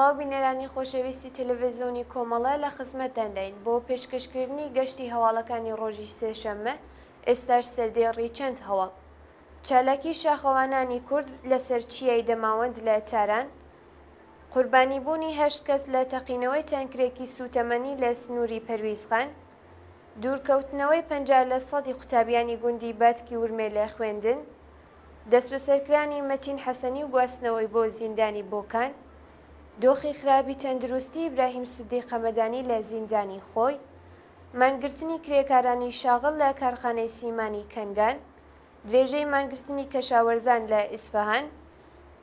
سڵاو بینەرانی خۆشەویستی تەلەڤزیۆنی کۆمەڵە لە خزمەتتانداین بۆ پێشکەشکردنی گەشتی هەواڵەکانی ڕۆژی سێشەممە، ئێستاش سەردێڕی چەند هەواڵ. چالاکی شاخەوانانی کورد لەسەر چیای دەماوەند لە تاران، قوربانیبوونی هەشت کەس لە تەقینەوەی تانکرێکی سووتەمەنی لە سنووری پەرویزخان، دوورکەوتنەوەی 50 لە سەدی قوتابیانی گوندی باتکی ورمێ لە خوێندن، دەستبەسەرکرانی مەتین حەسەنی و گواستنەوەی بۆ زیندانی بۆکان، دۆخی خراپی تەندروستی ئیبراهیم سدیق هەمەدانی لە زیندانی خۆی، مانگرتنی کرێکارانی شاغڵ لە کارخانەی سیمانی کەنگان، درێژەی مانگرتنی کەشاوەرزان لە ئیسفەهان،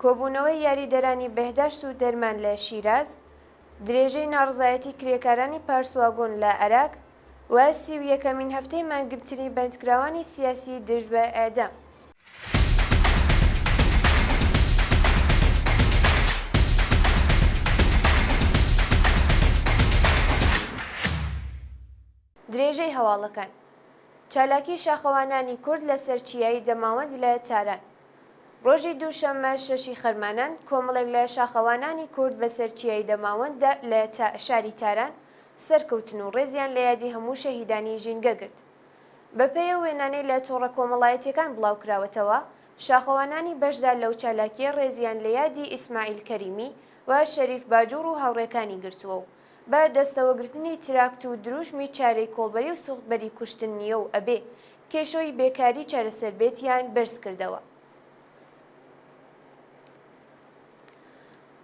کۆبوونەوەی یاریدەرانی بێهداشت و دەرمان لە شیراز، درێژەی ناڕزایەتی کرێکارانی پارسواگۆن لە ئەراک و 31ەمین هەفتەی مانگرتنی بەندکراوانی سیاسی دژ بە ئێعدام. درێژەی هەواڵەکان. چالاکی شاخەوانانی کورد لەسەر چیای دەماوەند لە تاران. ڕۆژی دووشەممە شەشی خەرمانان کۆمەڵێک لە شاخەوانانی کورد بەسەر چیای دەماوەنددا لە شاری تاران سەرکەوتن و ڕێزیان لە یادی هەموو شەهیدانی ژینگە گرت. بەپێی ئەو وێنانەی لە تۆڕە کۆمەڵایەتییەکان بڵاوکراوەتەوە، شاخەوانانی بەشدار لەو چالاکییە ڕێزیان لە یادی ئیسماعیل کەریمی و شەریف باجوڕ و هاوڕێکانی گرتووە و بە دەستەوەگرتنی تراکت و دروشمی چارەی کۆڵبەری و سوختبەری کوشتن نییە و ئەبێ کێشەی بێکاری چارەسەر بێتیان بەرز کردەوە.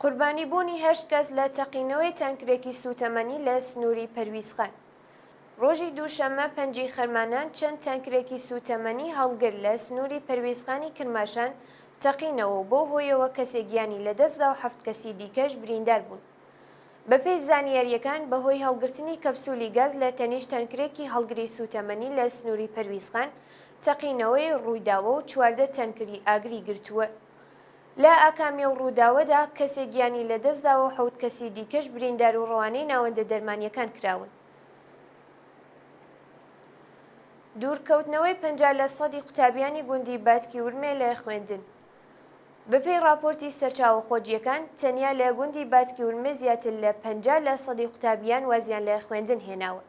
قوربانی بوونی هەشت کەس لە تەقینەوەی تانکرێکی سووتەمەنی لە سنووری پەرویزخان. ڕۆژی دووشەممە پەنجی خەرمانان چەند تانکرێکی سووتەمەنی هەڵگر لە سنووری پەرویزخانی کرماشان تەقینەوە و بەو هۆیەوە کەسێک گیانی لەدەستدا و حەفت کەسی دیکەش بریندار بوون. بەپێی زانیارییەکان، بەهۆی هەڵگرتنی کەپسولی گاز لە تەنیشت تەنکرێکی هەڵگری سووتەمەنی لە سنووری پەرویزخان، تەقینەوەی روویداوە و 14 تەنکری ئاگری گرتووە. لە ئاکامی ئەو رووداوەدا کەسێک گیانی لەدەستداوە و حەوت کەسی دیکەش بریندار و رەوانەی ناوەندە دەرمانییەکان کراون. دوورکەوتنەوەی 50 لە سەدی قوتابیانی گوندی باتکی ورمێ لە خوێندن. بەپێی ڕاپۆرتی سەرچاوە خۆجییەکان، تەنیا لە گوندی باتکی ورمێ زیاتر لە 50 لە سەدی قوتابیان وازیان لە خوێندن هێناوە.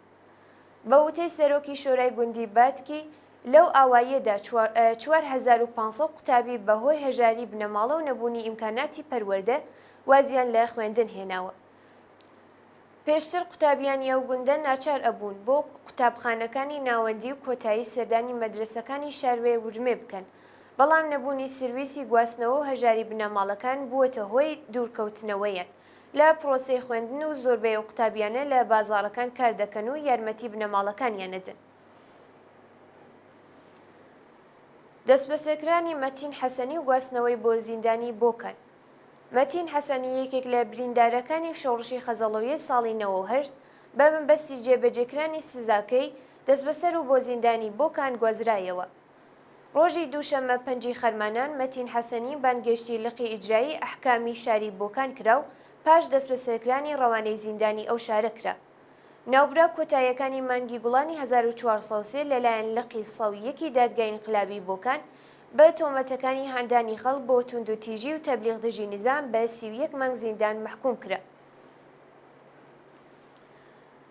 بە وتەی سەرۆکی شۆرای گوندی باتکی، لەو ئاواییەدا 4500 قوتابی بە هۆی هەژاری بنەماڵە و نەبوونی ئیمکاناتی پەروەردە وازیان لە خوێندن هێناوە. پێشتر قوتابیانی ئەو گوندە ناچار ئەبوون بۆ قوتابخانەکانی ناوەندی و کۆتایی سەردانی مەدرەسەکانی شاروێ ورمێ بکەن، بەڵام نەبوونی سرویسی گواستنەوە و هەژاری بنەماڵەکان بووەتە هۆی دوورکەوتنەوەیان لە پرۆسەی خوێندن و زۆربەی ئەو قوتابیانە لە بازاڕەکان کار دەکەن و یارمەتی بنەماڵەکانیان ئەدەن. دەستبەسەرکرانی مەتین حەسەنی و گواستنەوەی بۆ زیندانی بۆکان. مەتین حەسەنی یەکێک لە بریندارەکانی شۆڕشی خەزەڵەویی ساڵی 98 بە مەبەستی جێبەجێکرانی سزاکەی، دەستبەسەر و بۆ زیندانی بۆکان گوازرایەوە. ڕۆژی دووشەممە پەنجی خەرمانان مەتین حەسەنی بانگهێشتی لقی ئیجرایی ئەحکامی شاری بۆکان کرا و پاش دەستبەسەرکرانی ڕەوانەی زیندانی ئەو شارە کرا. ناوبراو کۆتاییەکانی مانگی گوڵانی 1403 لەلایەن لقی 101 ی دادگای ئینقلابی بۆکان بە تۆمەتەکانی هاندانی خەڵک بۆ توندوتیژی و تەبلیغ دژی نیزام بە 31 مانگ زیندان مەحکووم کرا.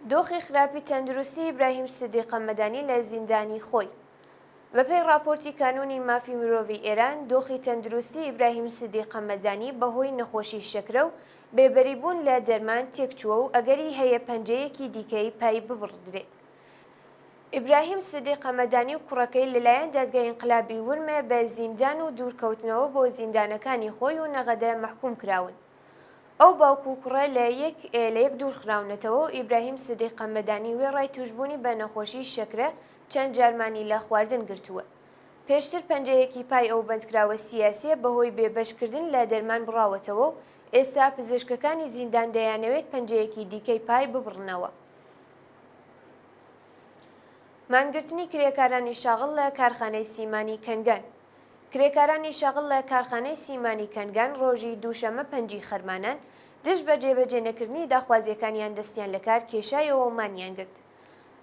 دۆخی خراپی تەندروستی ئیبراهیم سدیق مەدانی لە زیندانی خۆی. بەپێی ڕاپۆرتی کانوونی مافی مرۆڤی ئێران، دۆخی تەندروستی ئیبراهیم سدیق مەدانی بەهۆی نەخۆشی شەکرە و بێبەریبوون لە دەرمان تێکچووە و ئەگەری هەیە پەنجەیەکی دیکەی پای ببڕدرێت. ئیبراهیم سدیق مەدانی و کوڕەکەی لەلایەن دادگای ئینقلابی ورمێ بە زیندان و دوورکەوتنەوە بۆ زیندانەکانی خۆی و نەغەدە مەحکووم کراون. ئەو باوک و کوڕە لە یەک لە یەک دوور خراونەتەوە و ئیبراهیم سدیق مەدانی وێڕای تووشبوونی بە نەخۆشیی شەکرە چەند جار مانی لە خواردن گرتووە. پێشتر پەنجەیەکی پای ئەو بەندکراوە سیاسییە بەهۆی بێبەشکردن لە دەرمان بڕاوەتەوە و ئێستا پزیشکەکانی زیندان دەیانەوێت پەنجەیەکی دیکەی پای ببڕنەوە. مانگرتنی کرێکارانی شاغڵ لە کارخانەی سیمانی کەنگان کرێکارانی شاغڵ لە کارخانەی سیمانی کەنگان ڕۆژی دووشەممە پەنجی خەرمانان دژ بە جێبەجێ نەکردنی داخوازییەکانیان دەستیان لەکار کێشایەوە و مانیان گرت.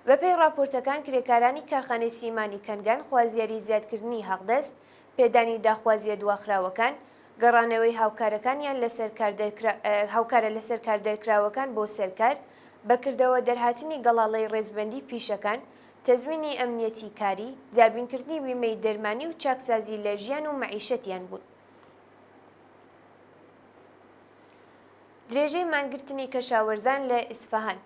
بەپێی ڕاپۆرتەکان کرێکارانی کارخانەی سیمانی کەنگان خوازیاری زیادکردنی حەقدەست، پێدانی داخوازییە دواخراوەکان، گەڕانەوەی هاوکارەکانیان لەسەر کار هاوکارە لەسەر کار دەرکراوەکان بۆ سەر کار، بە کردەوە دەرهاتنی گەڵاڵەی ڕێزبەندی پیشەکان، تەزمینی ئەمنیەتی کاری، دابینکردنی بیمەی دەرمانی و چاکسازی لە ژیان و مەعیشەتیان بوون. درێژەی مانگرتنی کەشاوەرزان لە ئیسفەهان.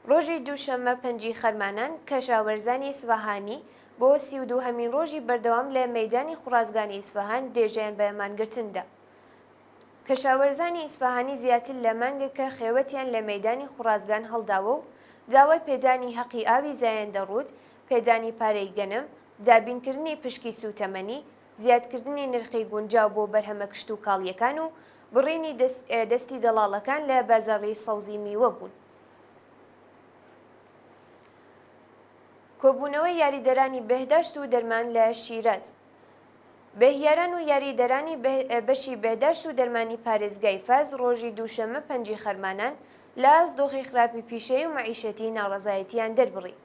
ڕۆژی دووشەممە پەنجی خەرمانان، کەشاوەرزانی ئیسفەهانی بۆ 32 هەمین ڕۆژی بەردەوام لە مەیدانی خوڕازگانی ئیسفەهان درێژەیان بە مانگرتن دا. کەشاوەرزانی ئیسفەهانی زیاتر لە مانگێکە خێوەتیان لە مەیدانی خوڕازگان هەڵداوە و داوای پێدانی هەقی ئاوی زایەندەڕوود، پێدانی پارەی گەنم، دابینکردنی پشکی سووتەمەنی، زیادکردنی نرخی گونجاو بۆ بەرهەمە کشتوکاڵییەکان و بڕینی دەستی دەڵاڵەکان لە بازاڕی سەوزی میوە بوون. کۆبوونەوەی یاریدەرانی بێهداشت و دەرمان لە شیراز. بێهیاران و یاریدەرانی بەشی بێهداشت و دەرمانی پارێزگای فارس ڕۆژی دووشەممە پەنجی خەرمانان لە ئاست دۆخی خراپی پیشەیی و مەعیشەتی ناڕەزایەتییان دەربڕی.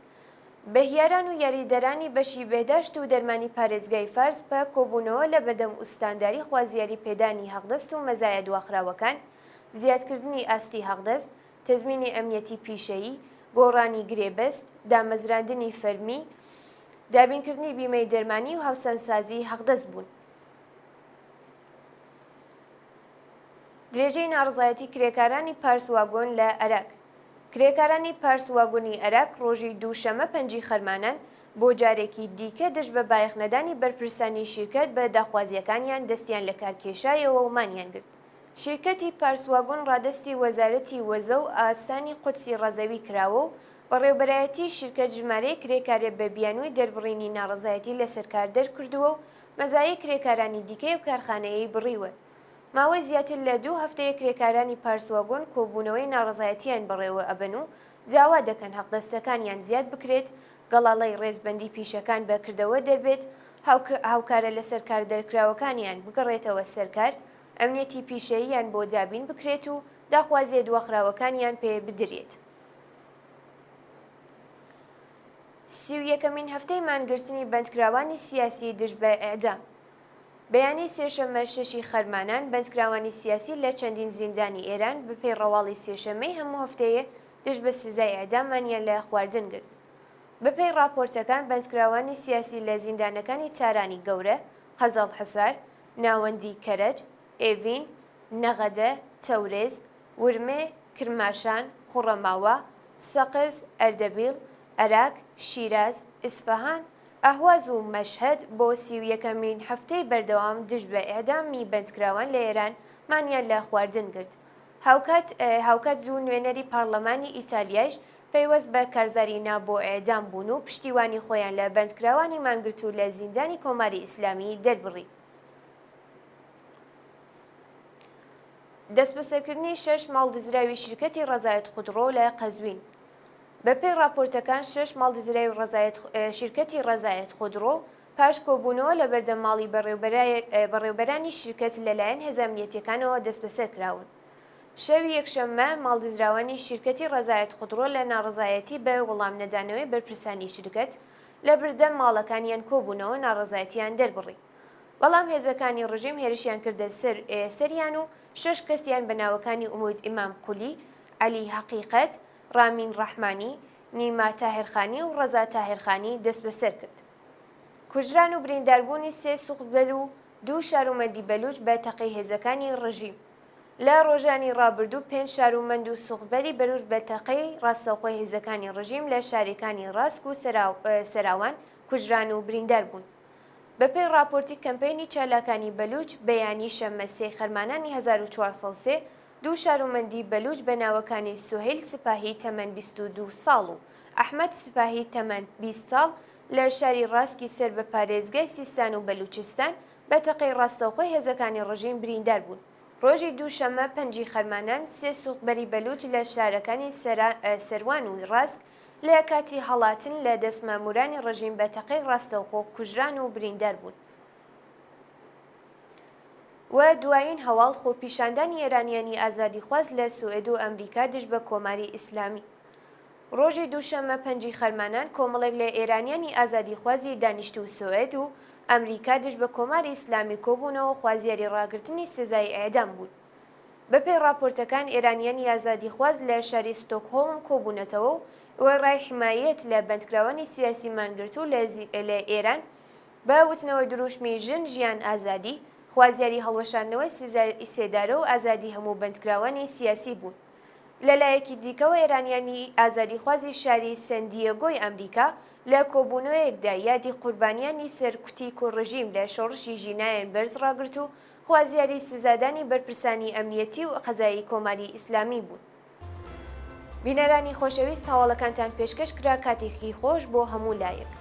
بێهیاران و یاریدەرانی بەشی بێهداشت و دەرمانی پارێزگای فارس بە کۆبوونەوە لە بەردەم ئوستانداری خوازیاری پێدانی حەقدەست و مەزایا دواخراوەکان، زیادکردنی ئاستی حەقدەست، تەزمینی ئەمنیەتی پیشەیی، گۆڕانی گرێبەست، دامەزراندنی فەرمی، دابینکردنی بیمەی دەرمانی و هاوسانسازی حەقدەست بوون. درێژەی ناڕەزایەتی کرێکارانی پارس واگۆن لە ئەراک. کرێکارانی پارس واگۆنی ئەراک ڕۆژی دووشەمە پەنجی خەرمانان بۆ جارێکی دیکە دژ بە بایەخنەدانی بەرپرسانی شیرکەت بە داخوازییەکانیان دەستیان لەکارکێشایەوە و مانیان گرت. شیرکەتی پارس واگۆن ڕادەستی وەزارەتی وەزە و ئاستانی قودسی ڕەزەوی کراوە و بەڕێوەبەرایەتیی شیرکەت ژمارەیەک کرێکارێ بە بیانووی دەربڕینی ناڕەزایەتی لەسەر کار دەرکردووە و مەزایای کرێکارانی دیکەی ئەو کارخانەیەی بڕیوە. ماوەی زیاتر لە دوو هەفتەیە کرێکارانی پارس واگۆن کۆبوونەوەی ناڕەزایەتییان بەڕێوە ئەبەن و داوا دەکەن حەقدەستەکانیان زیاد بکرێت، گەڵاڵەی ڕێزبەندی پیشەکان بە کردەوە دەربێت، هاوکارە لەسەر کار دەرکراوەکانیان بگەڕێتەوە سەر کار، ئەمنیەتی پیشەییان بۆ دابین بکرێت و داخوازییە دواخراوەکانیان پێ بدریێت. 31ەمین هەفتەی مانگرتنی بەندکراوانی سیاسی دژ بە ئێعدام. بەیانی سێشەممە شەشی خەرمانان، بەندکراوانی سیاسی لە چەندین زیندانی ئێران بەپێی ڕەواڵی سێشەممەی هەموو هەفتەیە دژ بە سزای ئێعدام مانیان لە خواردن گرت. بەپێی ڕاپۆرتەکان بەندکراوانی سیاسی لە زیندانەکانی تارانی گەورە، قەزەڵحسار، ناوەندی کەرەج، ئێڤین، نەغەدە، تەورێز، ورمێ، کرماشان، خوڕەماوا، سەقز، ئەردەبیڵ، ئەراک، شیراز، ئیسفەهان، ئەهواز و مەشهەد بۆ 31ەمین هەفتەی بەردەوام دژ بە ئێعدامی بەندکراوان لە ئێران مانیان لە خواردن گرت. هاوکات هاوکات دوو نوێنەری پارلەمانی ئیتالیایش پەیوەست بە کارزاری نا بۆ ئێعدام بوون و پشتیوانی خۆیان لە بەندکراوانی مانگرتوو لە زیندانی کۆماری ئیسلامی دەربڕی. دەستبەسەرکردنی شەش ماڵ دزراوی شیرکەتی ڕەزایەت خودڕۆ لە قەزوین. بەپێی ڕاپۆرتەکان شەش ماڵ دزراوی ڕەزایەت شیرکەتی ڕەزایەت خودڕۆ پاش کۆبوونەوە لە بەردەم ماڵی بەڕێوەبەرانی شیرکەت لەلایەن هێزە ئەمنیەتیەکانەوە دەستبەسەر کراون. شەوی یەکشەممە ماڵدزراوانی شیرکەتی ڕەزایەت خودڕۆ لە ناڕەزایەتی بە وەڵام نەدانەوەی بەرپرسانی شیرکەت لە بردەم ماڵەکانیان کۆبوونەوە ناڕەزایەتیان دەربڕی. بەڵام هێزەکانی ڕژیم هێرشیان کردە سەر سەریان و شەش کەسیان بە ناوەکانی ئومید ئیمام قولی، عەلی حەقیقەت، ڕامین ڕەحمانی، نیما تاهێرخانی و ڕەزا تاهێرخانی دەستبەسەر کرد. کوژران و برینداربوونی سێ سوختبەر و دوو شارومەندی بەلووچ بە تەقەی هێزەکانی ڕژیم. لە ڕۆژانی ڕابردوو پێنج شارومەند و سوختبەری بەلووچ بە تەقەی ڕاستەوخۆی هێزەکانی ڕژیم لە شارەکانی ڕاسک و سەراوان کوژران و بریندار بوون. بەپێی ڕاپۆرتی کەمپەینی چالاکانی بەلووچ، بەیانی شەممە سێی خەرمانانی 1403، دوو شارومەندی بەلووچ بە ناوەکانی سوهەیل سپاهی تەمەن 22 ساڵ و ئەحمەد سپاهی تەمەن 20 ساڵ لە شاری ڕاسکی سەر بە پارێزگای سیستان و بەلووچستان بە تەقەی ڕاستەوخۆی هێزەکانی ڕژیم بریندار بوون. ڕۆژی دووشەممە پەنجی خەرمانان سێ سوختبەری بەلووچ لە شارەکانی سەروان و ڕاسک لە کاتی هەڵاتن لە دەست ماموورانی ڕژیم بە تەقەی ڕاستەوخۆ کوژران و بریندار بوون. و دوایین هەواڵ خۆپیشاندانی ئێرانیانی ئازادیخواز لە سوئد و ئەمریکا دژ بە کۆماری ئیسلامی. ڕۆژی دووشەممە پەنجی خەرمانان کۆمەڵێک لە ئێرانیانی ئازادیخوازی دانیشتوو سوئد و ئەمریکا دژ بە کۆماری ئیسلامی کۆبوونەوە و خوازیاری ڕاگرتنی سزای ئێعدام بوون. بەپێی ڕاپۆرتەکان ئێرانیانی ئازادیخواز لە شاری ستۆکهۆڵم کۆبوونەتەوە و وێڕای حیمایەت لە بەندکراوانی سیاسی مانگرتوو لە ئێران بە وتنەوەی درووشمی ژن ژیان ئازادی خوازیاری هەڵوەشاندنەوەی سزای سێدارە و ئازادی هەموو بەندکراوانی سیاسی بوون. لە لایەکی دیکەوە ئێرانیانی ئازادیخوازی شاری سەن دیێگۆی ئەمریکا لە کۆبوونەوەیەکدا یادی قوربانیانی سەرکوتی ڕژیم لە شۆڕشی ژینایان بەرز ڕاگرت و خوازیاری سزادانی بەرپرسانی ئەمنیەتی و قەزایی کۆماری ئیسلامی بوون. بینەرانی خۆشەویست هەواڵەکانتان پێشکەش کرا کاتێکی خۆش بۆ هەموو لایەک.